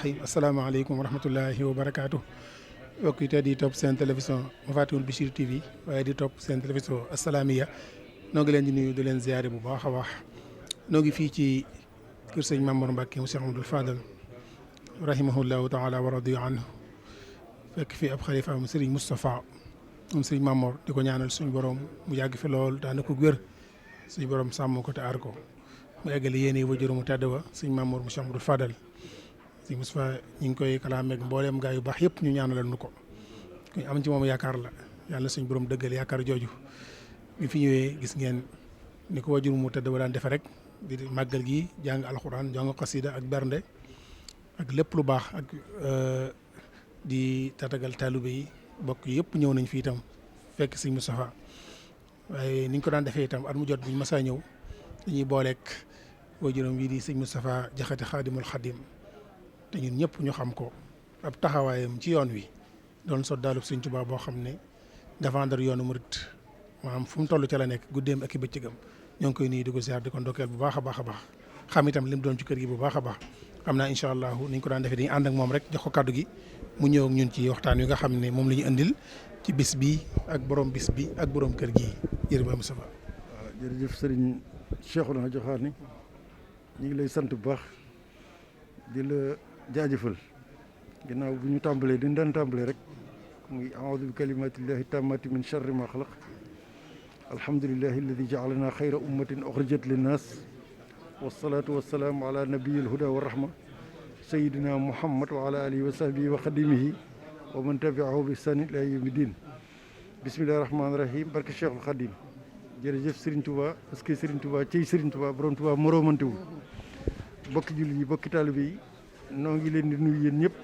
rahim asalaamaaleykum wa rahmatullahi wa barakaatu mbokk yi tey di topp seen télévision Mafatihul Bichri TV waaye di topp seen télévision Assalaamy noo ngi leen di nuyu di leen ziare bu baax a baax noo ngi fii ci kër sëñ Mamour Mbacke mu Cheikh Amadou Fadal rahimahullahu taala wa radiya anhu fekk fii ab xalifa am Serigne Moustapha moom sëñ Mamour di ko ñaanal suñu borom mu yàgg fi lool daana ko wér suñu borom sàmm ko te aar ko mu eggale yéene wa juróomu tedd wa sëñ Mamour mu Cheikh Amadou Fadal sëñ Moustapha ñu ngi koy kalaameeg mbooleem gaa yu baax yëpp ñu ñaanalal nu ko ku am ci moom yaakaar la yàlla suñu borom dëggal yaakaar jooju bi fi ñëwee gis ngeen ni ko wajur mu tedd wa daan defe rek di màggal gi jàng alxuraan jàng xasida ak bernde ak lépp lu baax ak di tatagal taalibe yi bokk yëpp ñëw nañ fi itam fekk sëñ Moustapha waaye niñ ko daan defee itam at mu jot buñ masaa ñëw dañuy booleek wajuram bii di sëñ Moustapha Jaxate xaadimul xadim te ñun ñëpp ñu xam ko ab taxawaayam ci yoon wi doon soddaalub sëñ Tuubaa boo xam ne défendre yoonu murit maanaam fu mu toll ca la nekk guddeem ak i bëccëgam ñoo ngi koy nuyu di ko ziar di ko ndokkeel bu baax a baax a baax xam itam li mu doon ci kër gi bu baax a baax xam naa incha allah niñ ko daan defee dañuy ànd ak moom rek jox ko kaddu gi mu ñëw ak ñun ci waxtaan wi nga xam ne moom la ñu andil ci bis bi ak borom bis bi ak borom kër gi jërëjëf Moustapha. waaw jërëjëf Serigne Cheikhouna Joxaani ñu ngi lay sant bu baax di la jaajëfal ginnaaw bu ñu tàmbalee di daan tàmbalee rek muy aoudu bi kalimatillahi tammati min charri ma xalaq alhamdulillahi alladi jaalana xayra ummatin oxrijat linnas wasalaatu wasalaamu ala nabiyil huda wa rahma sayidina muhammad wa ala alihi wa sahbihi wa xadimihi wa man tabiahu bi ihsani ila yawmi din bismillahi rahmaani rahim barke cheikhul xadim jërëjëf Serigne Touba parce que Serigne Touba ciy Serigne Touba borom Touba moroomantewul bokki julli yi bokki taalibe yi noo ngi leen di nuyu yéen ñëpp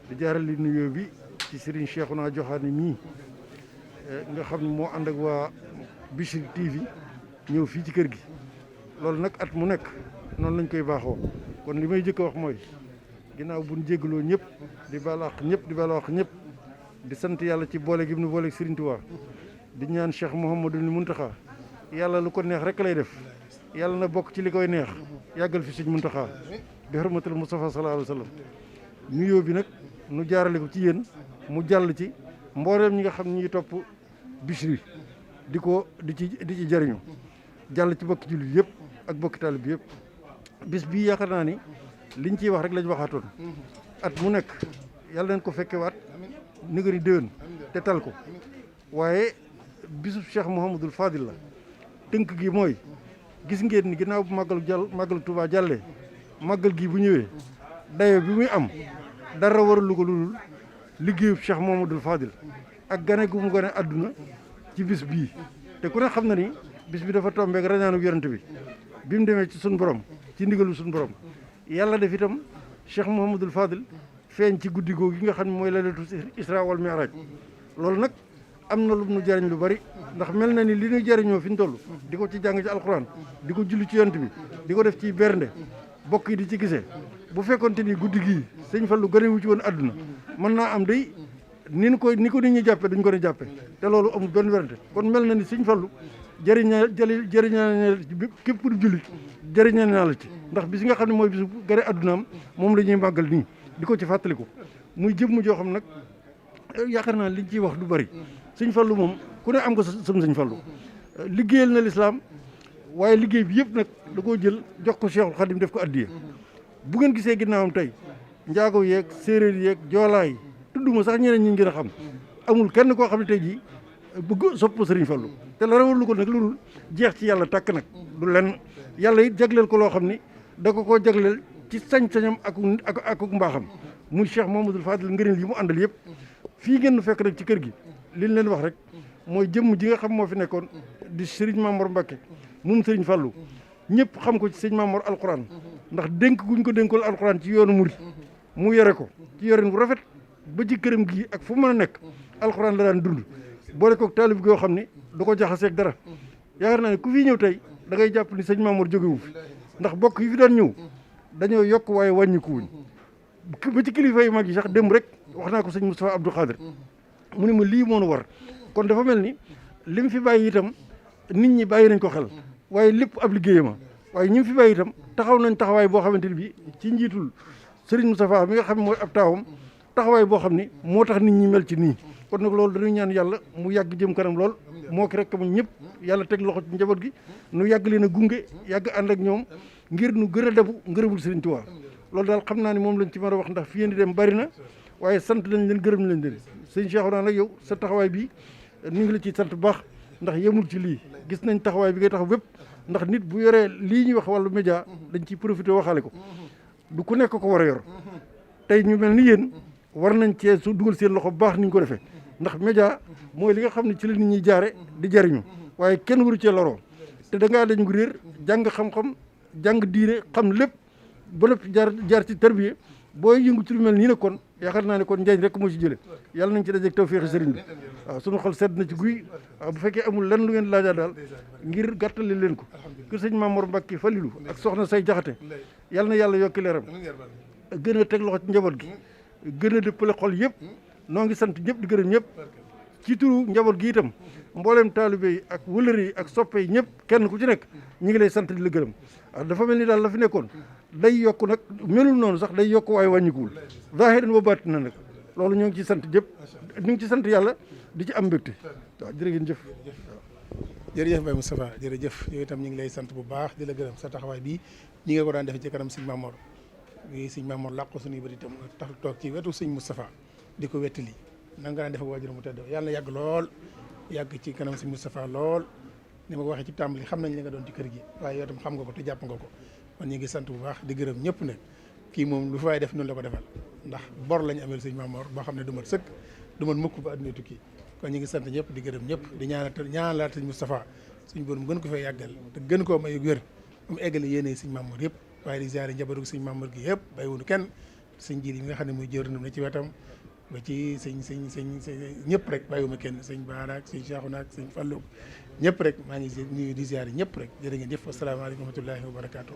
di jaaral li nuyoo bi ci Serigne Cheikhouna Joxaani mii nga xam ne moo ànd ak waa Bichri TV ñëw fii ci kër gi loolu nag at mu nekk noonu lañ koy baaxoo kon li may jëkk a wax mooy ginnaaw bu ñu jégaloo ñëpp di baal àq ñëpp di baal àq ñëpp di sant yàlla ci boole gi mu boole Serigne Touba di ñaan Cheikh Mouhamadou Mountakha yàlla lu ko neex rek lay def yàlla na bokk ci li koy neex yàggal fi Serigne Mountakha bi hurmatul Mustafa sallallahu alayhi wa sallam nuyoo bi nag nu jaarale ko ci yéen mu jàll ci mbooleem ñi nga xam ñi ngi topp Bichri di ci jariñu jàll ci bokki jullit yëpp ak bokki taalib bi yëpp bis bii yaakaar naa ni liñ ciy wax rek lañ waxaatoon at mu nekk yàlla nañ ko fekkewaat ni nga ni déwén te tal ko waaye bisu Cheikh Mouhamadul Fadil la tënk gi mooy gis ngeen ni ginnaaw bu màggal Touba jàllee màggal gi bu ñëwee dayo bi muy am dara waralu ko lu dul liggéeyub Cheikh Mouhamadul Fadil ak gane gu mu gane àdduna ci bis bii te ku ne xam na ni bis bi dafa tombeek rañaanu yonent bi mu demee ci suñu borom ci ndigalu suñu borom yàlla def itam Cheikh Mouhamadul Fadil feeñ ci guddi googu gi nga xam ne mooy laylatul Isra wal Mi'raj loolu nag am na lu nu jariñ lu bari ndax mel na ni li ñuy jariñoo fi ñu toll di ko ci jàng ci alxuraan di ko julli ci yonent bi di ko def ci bernde bokk yi di ci gisee bu fekkonte ni guddi gii sëñ Fallu gënewu ci woon àdduna mën naa am day ni ko nit ñi jàppe duñ ko ne jàppe te loolu amul benn werante kon mel na ni sëñ Fallu jëriñaa képp ku jullit jëriñaa naa la ci ndax bis nga xam ne mooy bisu gane àddunaam moom la ñuy màggal nii di ko ci fàttaliku muy jëmm joo xam nag yaakaar naa liñ ciy wax du bari sëñ Fallu moom ku ne am nga sam sëñ Fallu liggéeyal na lislaam waaye liggéey bi yëpp nag da koo jël jox ko Cheikhul Khadim def ko addiya bu ngeen gisee ginnaawam tey njaago yeeg séeréer yeeg joolaa yi tudduma sax ñeneen ñi ngeen a xam amul kenn koo xam ne tey jii bëgg sopp Sëriñ Fallu te la rawal lu ko nag lu dul jeex ci yàlla tàkk nag du lenn yàlla it jagleel ko loo xam ni da ko koo jagleel ci sañ-sañam ak mbaaxam muy Cheikh Mouhamadoul Fadil ngëneel yi mu àndal yëpp fii ngeen fekk nag ci kër gi liñ leen wax rek mooy jëmm ji nga xam moo fi nekkoon di Serigne Mamor Mbacke moom Serigne Fallou ñëpp xam ko ci Serigne Mamor alxuraan ndax dénk guñ ko dénkoon alxuraan ci yoonu murid mu yore ko ci yorin bu rafet ba ci këram gii ak fu mën a nekk alxuraan la daan dund boole koog taalib goo xam ne du ko jaxaseeg dara yaakaar naa ne ku fii ñëw tey da ngay jàpp ni sëñ Mamour jógewu fi ndax bokk yi fi daan ñëw dañoo yokk waaye wàññiku wuñ ba ci kilifa yu mag yi sax démb rek wax naa ko sëñ Moustapha Abdou Khadir mu ne ma lii moo nu war kon dafa mel ni li mu fi bàyyi itam nit ñi bàyyi nañ ko xel waaye lépp ab liggéeyama waaye ñi mu fi bàyyi itam taxaw nañ taxawaay boo xamante ni bii ci njiitul Serigne Moustapha mi nga xam ne mooy ab taawam taxawaay boo xam ni moo tax nit ñi mel ci nii kon nag loolu dañuy ñaan yàlla mu yàgg jëm kanam lool moo ki rek mu ñëpp yàlla teg loxo ci njaboot gi nu yàgg leen a gunge yàgg ànd ak ñoom ngir nu gën a debu ngërëmul Serigne Touba loolu daal xam naa ni moom lañ ci mën a wax ndax fi yéen di dem bari na waaye sant nañ leen gërëm nañ leen sëñ Cheikhouna nag yow sa taxawaay bi ñu ngi la ciy sant bu baax ndax yemul ci lii gis nañ taxawaay bi ngay taxaw bépp ndax nit bu yoree lii ñuy wax wàllu média dañ ciy profité waxaale ko du ku nekk ko war a yor tey ñu mel ni yéen war nañ cee su dugal seen loxo bu baax ni ñu ko defee ndax média mooy li nga xam ne ci la nit ñi jaare di jariñu waaye kenn waru cee loroo te da ngaa dañu réer jàng xam-xam jàng diine xam lépp ba noppi jaar ci tarbiya booy yëngu ci lu mel nii nag kon yaakaar naa ne kon njëriñ rek moo ci jëlee yàlla nañ ci dajeeg tawfeexi sëriñ bi waaw sunu xol sedd na ci guy waaw bu fekkee amul lenn lu ngeen laajaa daal ngir gàttali leen ko kër sëñ Mamour Mbacke Falilou ak soxna say jaxate yàlla na yàlla yokki leeram gën a teg loxo ci njaboot gi gën a dëppale xol yëpp noo ngi sant ñëpp di gërëm ñëpp ci turu njaboot gi itam mbooleem taalibe yi ak wëlër yi ak soppe yi ñëpp kenn ku ci nekk ñi ngi lay sant di la gërëm waaw dafa mel ni daal la fi nekkoon day yokk nag melul noonu sax day yokk waaye wàññikuwul zaahiran wa baatin na nag loolu ñoo ngi ci sant ñëpp ñu ngi ci sant yàlla di ci am mbégte waaw jërë ngeen jëf jërëjëf Baye Moustapha jërëjëf yow itam ñu ngi lay sant bu baax di la gërëm sa taxawaay bii ñi nga ko daan defee ci kanam sëñ Mamor bi sëñ Mamor làqu suñuy bët itam tax toog ci wetu sëñ Moustapha di ko wettali na nga daan defee waajur mu tedd yàlla na yàgg lool yàgg ci kanam sëñ Moustapha lool ni ma ko waxee ci tàmbali xam nañ li nga doon ci kër gi waaye yow itam xam nga ko te jàpp nga ko kon ñu ngi sant bu baax di gërëm ñëpp nag kii moom lu fi waaye def noonu la ko defal ndax bor lañu amel sëñ Mamor boo xam ne du mat sëkk du mat mukk ba àdduna tukki kon ñu ngi sant ñëpp di gërëm ñëpp di ñaanalaat sëñ Moustapha suñu borom gën ko fay yàggal te gën koo may wér mu eggale yéene sëñ Mamor yëpp waaye di ziare njabootu sëñ Mamor gi yëpp bàyyiwuñu kenn sëñ jiir yi nga xam ne muy jëriñam ne ci wetam ba ci sëñ ñëpp rek bàyyiwuma kenn sëñ Baara ak sëñ Cheikhouna ak sëñ Fallou ñëpp rek maa ngi nuyu di ziare ñëpp rek jërë ngeen jëf asalaamaaleykum wa rahmatullahi wa barakaatu